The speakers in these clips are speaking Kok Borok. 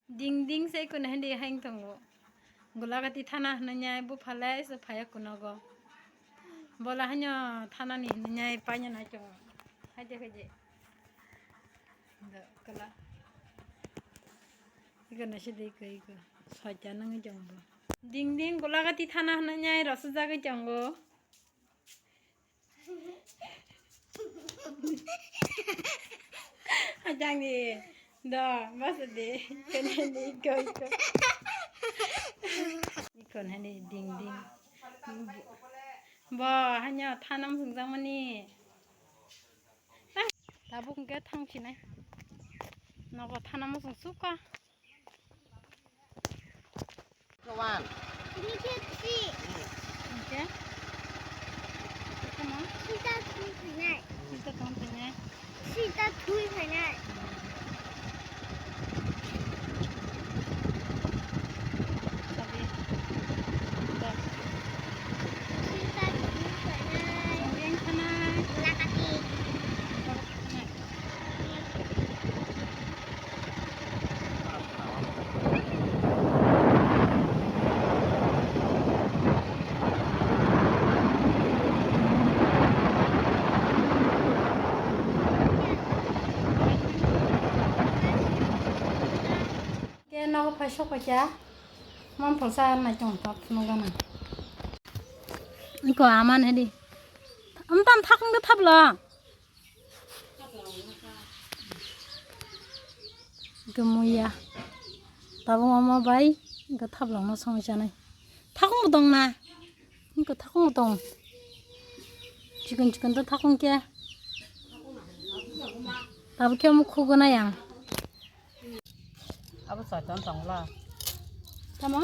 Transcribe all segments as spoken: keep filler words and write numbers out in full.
Ding ding se kuno hindi haing tongo. Gulagati thana hinwi nyai bupha le se phaya kunogo. Bola hanyo thanani hinwi nyai paina nai tongo. Haide haide. Do kala. Iko na sidi iko iko. Soita nang jong bo. Ding ding gulagati thana hinwi nyai rosu jagwi tongo. Ajang di. Do, mas di. Kene di iko iko. Iko na ni ding ding. Bo, hanya thanam sungjakmani. Tabuk hwnkhe thangsinai. Nogo thanam sung suka. One. Ini ke three. Oke. Oke, ma. Sita three phainai. Sita tong phainai. Sita three phainai. Sabi. Dah. Sita three phainai. Yang sana. Lakati. Ke nogo phai sok paikha, man pholsa nai tong tok phunuk gana. Iko aman hedi. Amtan thakung de thaplo. Hwnkhe muya. Tabuk omo bai hwnkhe thaplokno songwi chanai. Thakung bo tong na. Hwnkhe thakung bo tong. Chikon chikon to thakung khe. Tabuk khe omo khugo nai ang. Abo soitan tongla. Tamo?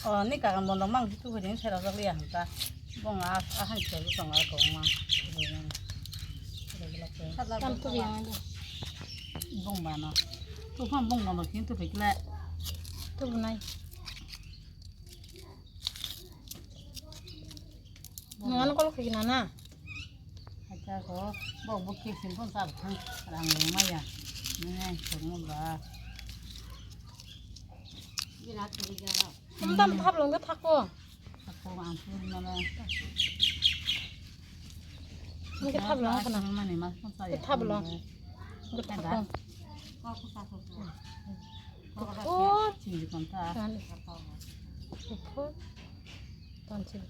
O, ni kakan bondo mang tu hujing sera jagli ya hanta. Bong a, a han sera tong a kong ma. Tam tu yang aja. Bong bana. Tu phang bong bana kin tu pekle. Tu bunai. Nungan kol khikna na? Acha ko, bo bo khe sim phone sa thang rang maya. Nungai songmo ba. Tam thap long thako. Thako ang tu mana. Ang ke thap long kana. Mane mas phone sa ya. Thap long. Ang ke thako. Ko ko sa ko. Kuphur. Chini konta. Kuphur. Tonsil.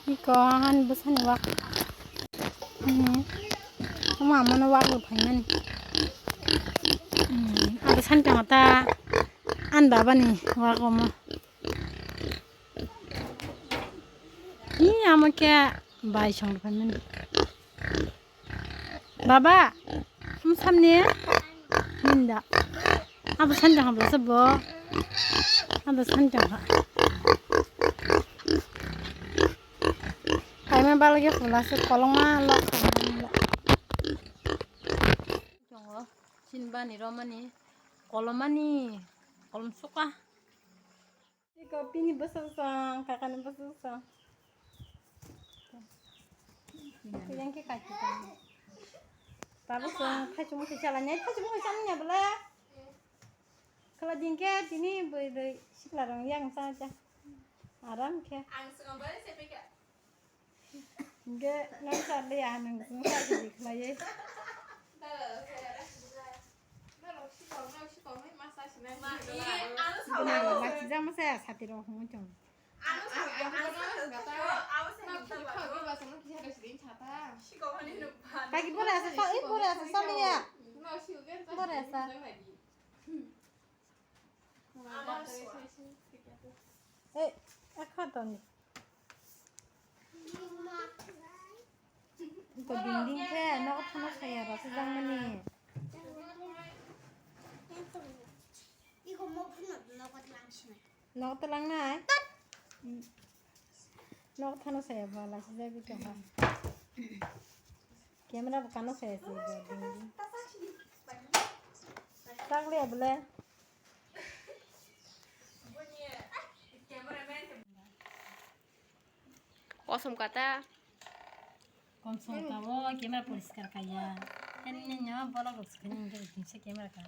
Iko han bwsani wak. Hmm. Omo amono wak rw phaimani. Hmm. Abo sani tongma ta an babani wak omo. Hi, amo khe bai song rw phaimani. Baba, um samni ninda. Abo sanjang ha bwlasa bo. Abo sanjang ha. Kaima balage pulasa kolongma lok. Jongo sinbani romani kolomani kolom suka. Iko bini bwswk song, kakani bwswk song. Yang khe kaki kani. Tabuk song, thaichung mukhi chala nyai, thaichung mukhi chala nya bwle. Khala din khe tini bwrwi sikla rong yang cha cha. Aram khe. Ang swngo bwle se pika. Hingke nang sa le ya nang sung sa se dikhlai ye. Dala, dala, dala. Dala, si kong, dala, si kong, ma sa si nang. Ma, i, ano sa. Dala, la si jang ma sa ya sati rok hung chong. Ano sa, ano sa, ano sa. Kaki bore asa sa, i bore asa sa le ya. Bore asa. Ei, ekha toni. Ito ding ding khe, nogo thano saya rasa jangmani. Nogo talangnai. Nogo thano saya ba lasi jagwi tongkha. Camera bo kano saya si ba ding ding. Takle bole. Kosom kata. Konsong ka o camera poriskar kaya. Ani nyo bolok rok sukha ni hingke tingsa camera ka.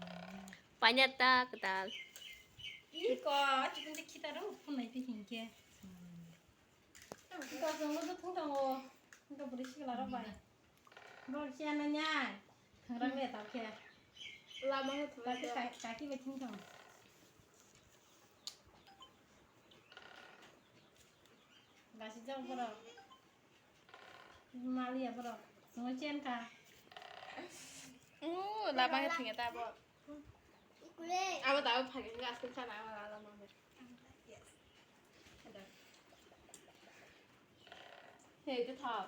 Panya ta kwtal. Iko, chikun de khita ro phun nai pi hingke. Iko jong lo thung tango. Iko bori sikla ro bai. Bor siya na nya. Thangrang le tau khe. Lama he thang. Kaki bai thung tango. Gasi jang borok. Maliya borok. Sungo chen ka. Ooh, lama he thang ta bo. Abo da phagin gas kun chana abo da lama. Yes. Hey, good talk.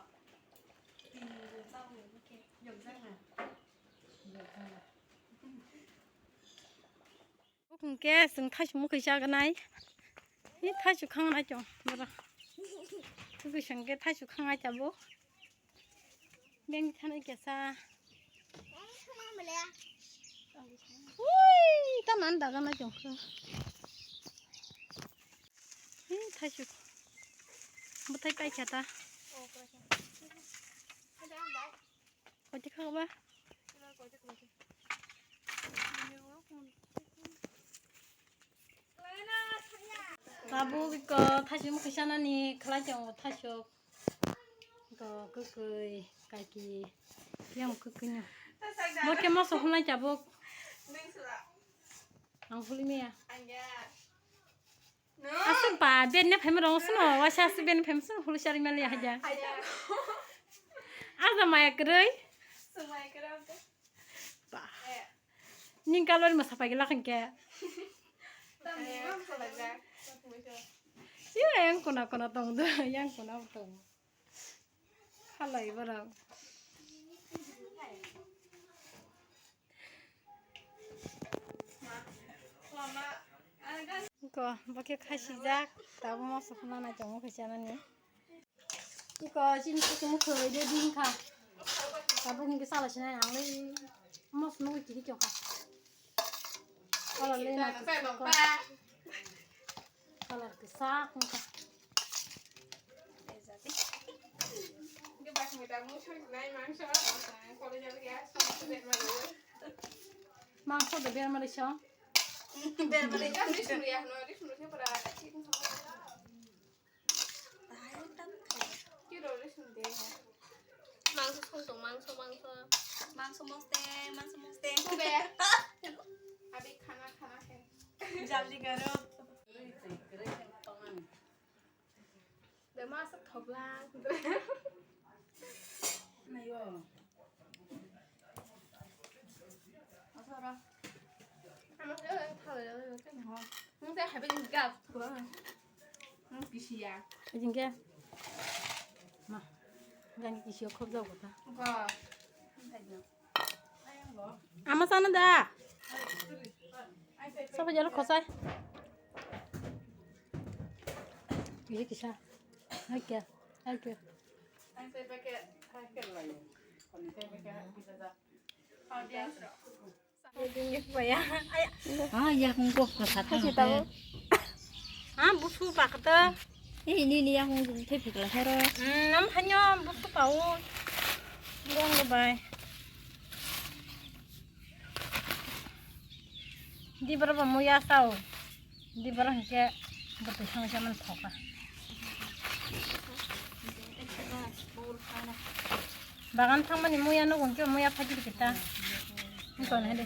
Hwnkhe chwng thaichuk mwkhwi chagnai. Ni thaichuk khangnai chwng borok. Tubui chwng khe thaichuk khangnai tabuk. Beng thanai kesa. Ui, ta nan daga na chwng khe. Ni thaichuk. Bwthai paikha ta. Koiti kha ba? Tabuk iko thaichuk mwkhwi chanani khlai tongo thaichuk. Iko kwkwi kaki yang kwkwi no. Bo khe moso hulai tabuk. Ang huli miya. Aswk ba, benne phaima rong sino, waisa aswk benne phaima sino, hulu sari mali haja. Haja. Aja maya kwrwi. Sumai kwrwi. Ba. Eh. Ning kalori masa pai gila kangke. Tamni mang khalajak. Sira yang kona kona tong do, yang kona tong. Halai borok. Ko, bo khe khasijak, tabuk moso phano nai tongo khe chanani. Iko chini kuchung khoi de din kha. Tabuk hingke sala sinai ang le moso nugui tini chokha. Color le na kuchung ko. Color kwchak wngkha. Mangso do berma rwi song. Berma rwi song. Mangso song tong, mangso, mangso. Mangso mosteng, mangso mosteng. Kube. Abi khana, khana khe. Jaldi karo. Bema aswk thoklang. Nayo. Asara. Ama se thalai thalai thalai ho. Nung se habi gas thoklang. Nung kisiya. Ajin ke. Ma. Gan kisiya khop jao kota. Ba. Ama sana da. Sapa jalo khosai. Ini kisah. Oke, oke. Ah, ya kung kok ka sata. Kasi tao. Ah, busu pakta. Eh, ini, ini yang te phikla horo. Hmm, nam hanyo busu pao. Buang bai. Di boro bo muya sao. Di boro hingke bwtwi songsa man thoka. Bagan thangmani muya nugo hingke muya phagiri kita. Wngkon hede.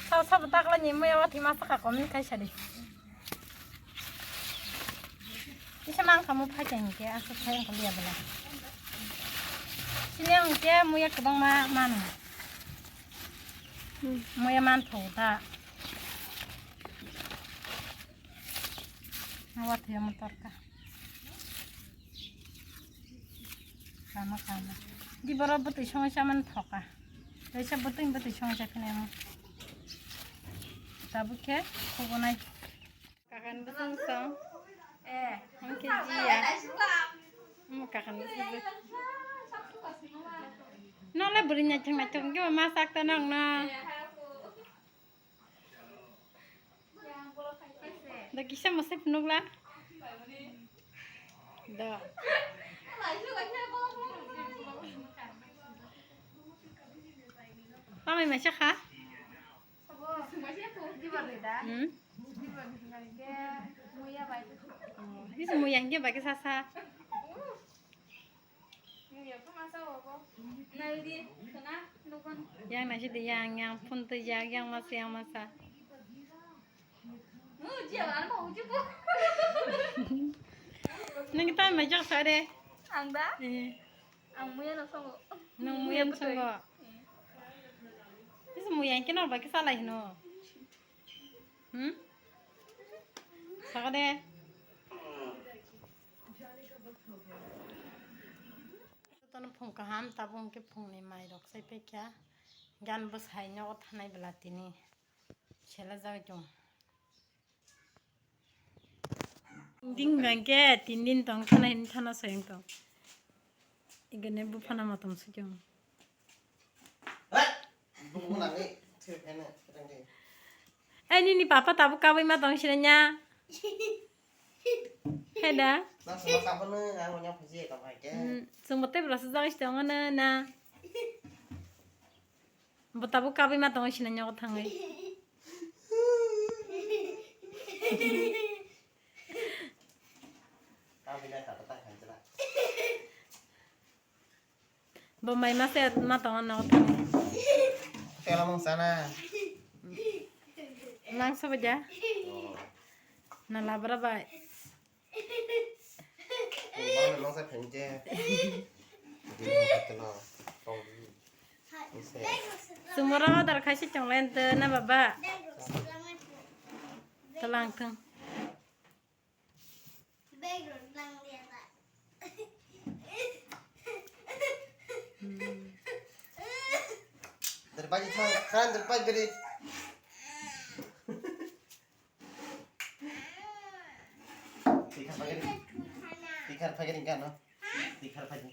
Sao sabo taklani muya wathi masa ka komin kaisa di. Kisa mang kamu phai teng ke aswk phai wngkha liya bwla. Sini ang ke muya kwbangma mano. Muya man pho ta. Awa thiya motor ka. Kama kama. Di boro bwtwi songsa man thoka. Kaisa bwtwi bwtwi songsa kene mo. Tabuk khe khobonai. Kakan bwswng song. Eh. Ang khe jiya. Hmm, kakan bwswng. Nole bwrwi naithok naithok hwnkhe ma sak ta nang na. Da kisa masa phunukla. Da. Mai masa kha? Hmm? Isi muya hingke baki sasa. Yang nasi di yang, yang pun tu yang, yang masa, yang masa. Nang kita mai jak sare. Ang da? Eh. Ang muya no songo. Nang muya no songo. Is muya kino ba kisa lai no. Hmm? Saka de. Tono phung kaham tabung ke phung ni mai rok sai pekya. Gan bwsai nogo thanai bwla tini. Sela jagwi tong. Ding bangke tin din tong thana hin thana soyang tong. Igene buphana matom sujong. Ai nini papa tabuk kabui ma tong sinanya. Heda. Chwng bote bwrasa jagwi tong na. Bo tabuk kabui ma tongo sina nyogo thangwi. Bo mai ma se ma tongo nogo thangwi. Tela mung sana. Nang sobo ja? Na labra bai. Sumoro order khaisi chonglai ante na baba. Talang thang. Dari pagi thang, kan dari pagi dari. Tikhar pagi. Tikhar pagi ni kan, no? Tikhar pagi.